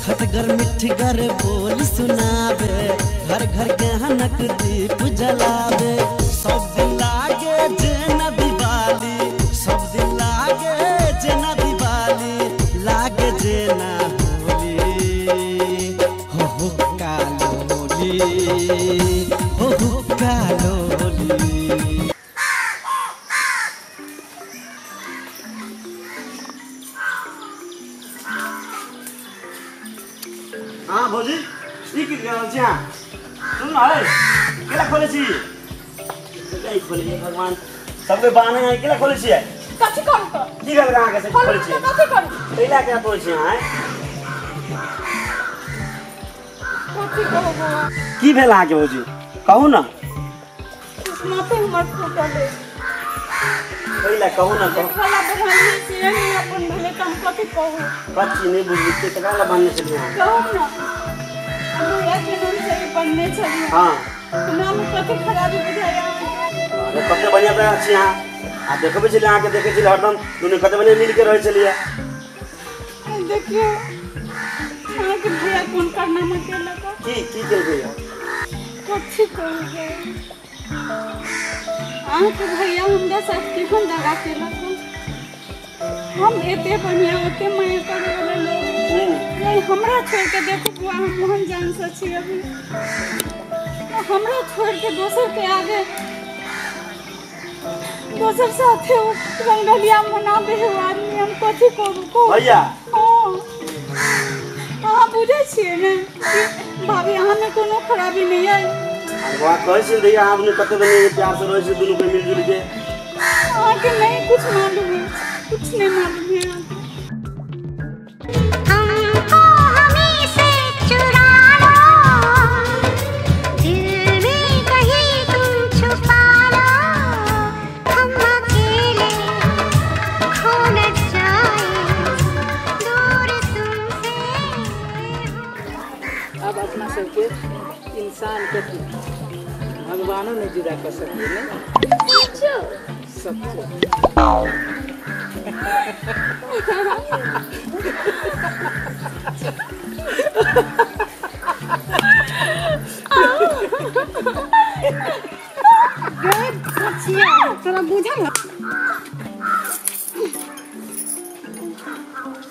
खटगर मिठगर बोल सुनावे, घर घर गहनक दीप जलावे। सब दिन लागे जेना दिवाली, सब दिन लागे जेना दिवाली, लागे जेना होली, हो हो कालोली, हो हो कालोली। हाँ भौजी, ई की कर रहल छी अहाँ? सुन न है, केला खोले छी? केला खोले छी भगवान, सबके बहाने है, केला खोले छी? कथी करू त? की भेल अहाँ के से खोले छी? कथी करू? केला केना तोड़ै छी अहाँ? कथी कहू बौआ? की भेल अहाँ के भौजी? कहू न। किस्मते हमर फूटल है। केला कहू न, कहू। केला बहाने से नहीं अपन भेले त हम कथी कहू? कथी नहीं बुझली के केकरा ला बहाने छलियै अहाँ? कहू न। हम के नाम से बनने छलियै। हां। हमरा में कथी खराबी बुझाया? अरे कते बढ़िया तरह छी अहाँ। आ देखबै छलियै अहाँ के, देखै छलियै हरदम दुनू कते बढ़िया मिल के रहै छलियै। देखियौ अहाँ के भैया कोन कारनामा केलक? की की केलकै? कथी कहू अहाँ के भैया हमरा साथ केहन दगा केलक? हम एते बढ़िया ओते माया करे वाला लोग नहीं, हमरा छोड़ के देखो बुआ, हम मोहन जान से छी अभी। हमरा छोड़ के दोसर के आगे दोसर साथे रंगलिया मनाबे है आदमी, हम कथी करू? कहू भैया। हाँ अहाँ बुझै छियै ने कि भाभी अहाँ में कोनो खराबी नहीं है। वहाँ कहै छी भैया अहाँ दुनू कते बढ़िया प्यार से रहै छी दुनू के मिलजुल के। अहाँ के नहीं कुछ मालूम है, कुछ नहीं मालूम है अहाँ के। हमको हमें से चुरा लो, दिल में कहीं तुम छुपा लो, हम अकेले खो न जाए दूर तुमसे। अब अपना सबके इंसान के भगवानों ने जुदा कर सके ने सबको। तोरा बुझल है?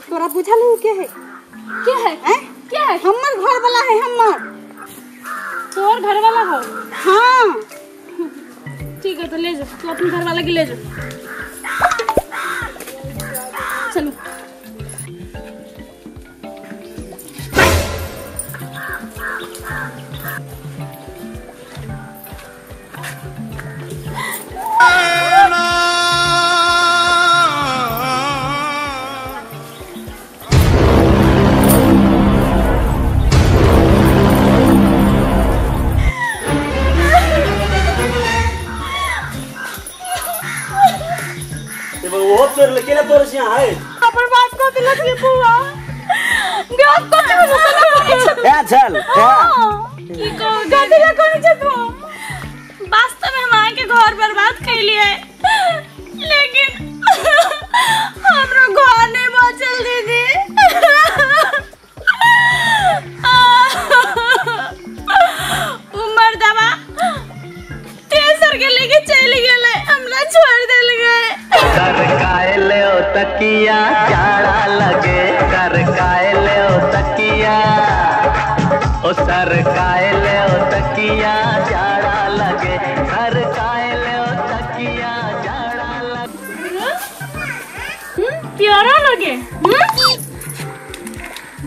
तोरा बुझल है के है? के है? हैं? के है? हमर घर वाला है, हमर। तोर घर वाला हो? हाँ। ठीक है तो ले जाओ, तू अपने घर वाला के ले जाओ। चलो। वो तोड़ ले, केला तोड़ छी अहाँ? अपन बात को दिलक ये बुआ। गप कथी ए चल, ए की कहू कथी ला कोनी छ तू? वास्तव में हम अहाँ के घर बर्बाद कैलिए, लेकिन हमरो घर नहीं बचल दीदी। उमर दवा तेसर के लेके चली गेलै, हमरा छोड़ देल गए। सरकाए ले ओ तकिया जाड़ा लगे, सरकाए ले ओ तकिया, ओ सरकाए ले ओ तकिया जाड़ा लगे, सरकाए ले ओ तकिया जाड़ा लगे। प्यारा लगे।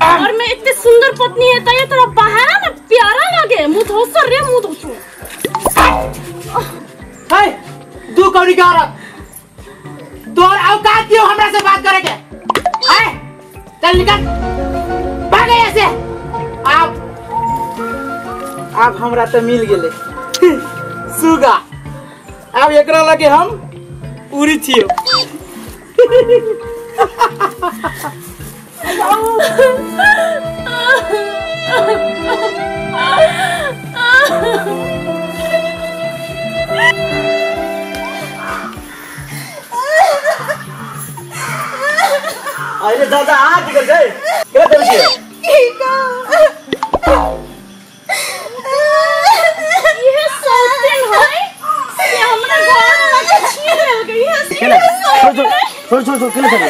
और मैं इतनी सुंदर पत्नी है तो ये तेरा बहाना ना प्यारा लगे। मुँह धोसर रे, मुँह धोसर। हे दू कौड़ी के औरत, तोर औकात क्यों हमरा से बात करे के? आए चल निकल, भाग यहाँ से। आप हमरा तो मिल गेले सुगा, अब एकरा लगे हम उड़ी छियो। अरे दादा आ की कर गए? क्या कर छियै? की छोड़ छोड़ छोड़ केला छोड़।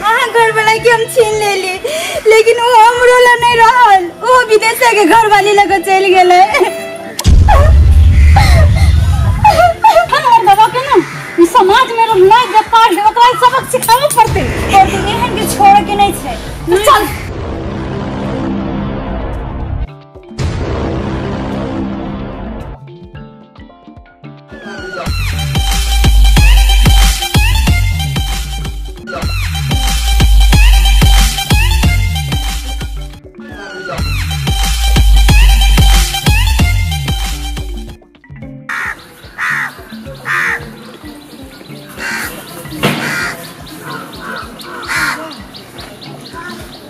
अहाँ घर वाला के हम छीन लेली, लेकिन वो हमरो ला नहीं रहल, वो विदेश के घर वाली लगे चल गेलै। हमर बाबा के ना ई समाज में रहला व्यापार है, ओकरा सबक सिखावे पड़ते। और एहन के छोड़ के नहीं छै। चल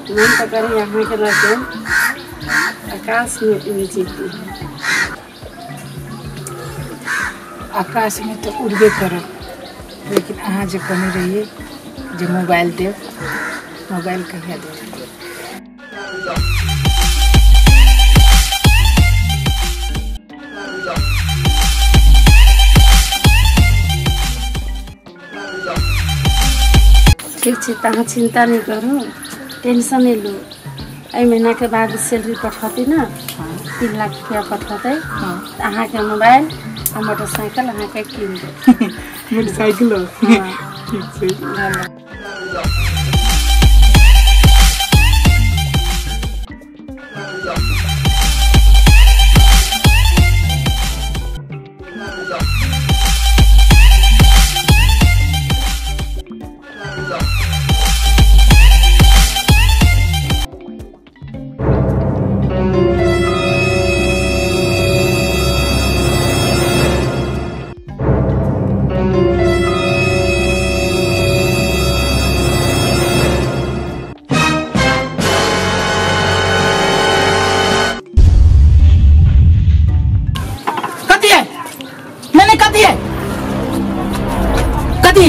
मन तो करे यहाँ के लड़के आकाश में उड़ जीती। आकाश में तो उड़बे करब, लेकिन अहाँ जे कहने रहिए जे मोबाइल देव, मोबाइल कहिया देव? ठीक छै, तऽ अहाँ चिंता नहीं करू, टेंशन नहीं लू। एहि महीना के बाद सैलरी पठौती ना, 3 लाख रुपया पठौतै, तऽ अहाँके मोबाइल आ मोटरसाइकिल अहाँके कीन देब। मोटरसाइकिल? ठीक छै।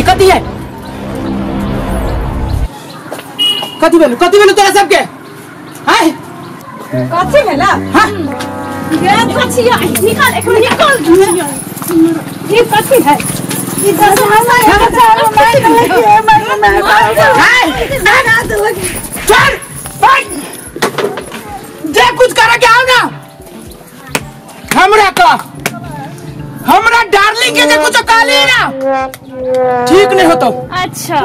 कथी है? कथी भेलौ? कथी भेलौ तोरा सबके? हैं? कथी भेला? हां गे कथी है? निकाल एक निकाल। ये कथी है? ई दस चल भाई, जे कुछ करे के आओ ना हमरा का, हमरा डार्लिंग के जे कुछ काली ना ठीक नहीं होता। अच्छा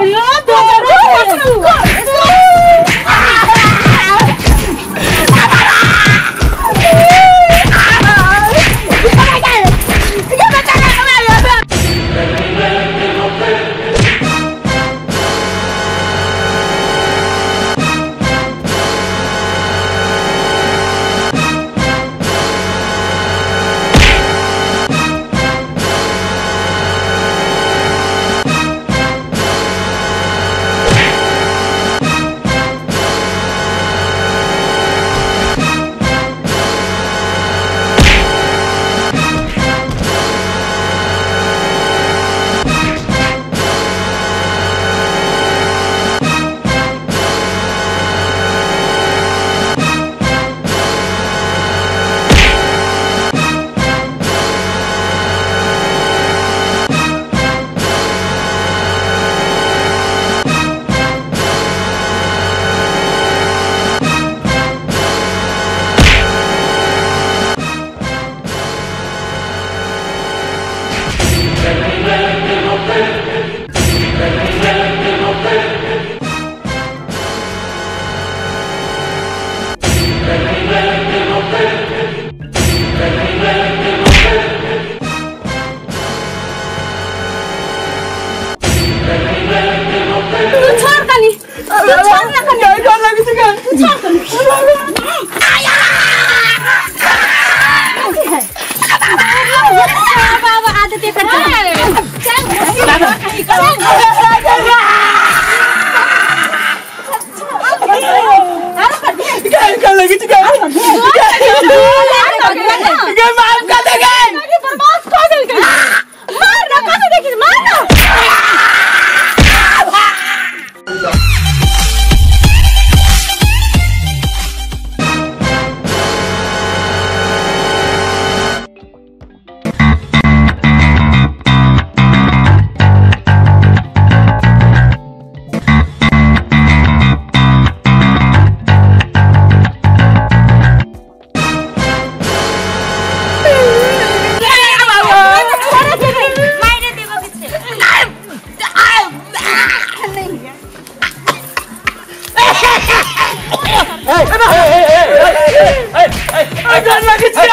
डर लगे छै।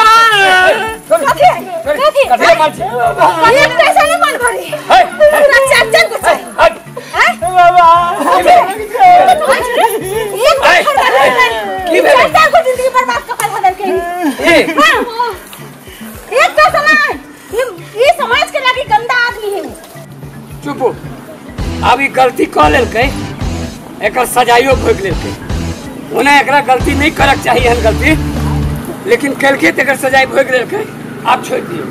कथी कथी कथी मार छै? एक पैसा नहीं मन भरी पूरा चार चार को छै। हैं बाबा एक की भेलै? चार चार को जिंदगी बर्बाद कर कर के ए एक पैसा नहीं, ये समाज के लागी गंदा आदमी है। चुप, अब ई गलती क लेलकै, एकर सजाइयो भोग लेलकै। ओना एकरा गलती नहीं करक चाहिए एहन गलती, लेकिन केलकै त एकर सजाइ भोग लेलकै, आब छोड़ दियौ।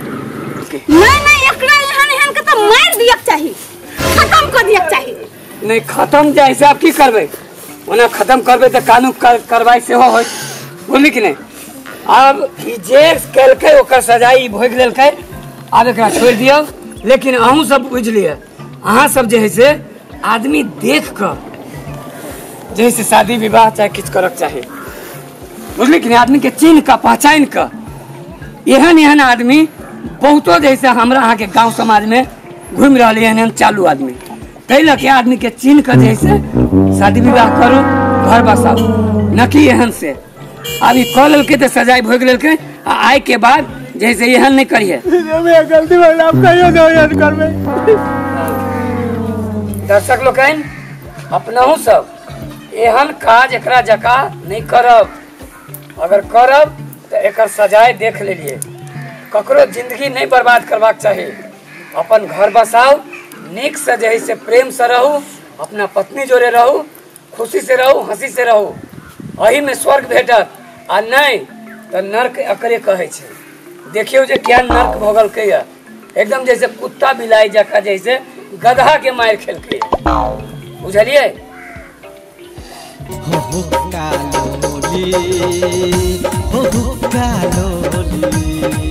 नहीं नहीं, एकरा एहन एहन के तो मार दियक चाहिए, खत्म कर दियक चाहिए। नहीं खत्म जाय से आब की करबै? ओना खत्म करबै त कानून कार्रवाई सेहो होय, बुझली कि नहीं? आब ई जे केलकै ओकर सजाइ भोग लेलकै, आब एकरा छोड़ दियौ। लेकिन अहूँ सब बुझि लिअ, अहाँ सब जे है से आदमी देख कऽ जे है से शादी विवाह चाहे किछु करक चाही, बुझली कि नहीं? आदमी के चिन्ह कऽ पहचानि कऽ एहन एहन आदमी बहुतो जे है से हमरा अहाँके गाँव समाजमे घुमि रहल एहन एहन चालू आदमी, ताहि लऽ के आदमी के चिन्ह कऽ जे है से शादी विवाह करू, घर बसाउ, न कि एहन से। आब ई कऽ लेलकै तऽ सजाइ भोगि लेलकै, आ आइ के बाद जे है से एहन नहि करिहे। गलती भेल, आब कहियो नहि एहन करबै। दर्शक लोकनि, अपनहु सब एहन काज एकरा जकाँ नहि करब। अगर करब तऽ एकर सजाय देख लेलियै। ककरो जिंदगी नहीं बर्बाद करबाक चाही। अपन घर बसाउ, नीक से जे है से प्रेम से रहू, अपना पत्नी जोड़े रहू, खुशी से रहू, हंसी से रहू, एही में स्वर्ग भेटत, आ नहीं तऽ नर्क एकरे कहै छै। देखियौ जे क्या नर्क भोगलकै ये, एकदम जैसे कुत्ता बिलाई जकाँ जैसे गधा के मारि खेलकै, बुझलियै? हो कालोली, हो कालोली।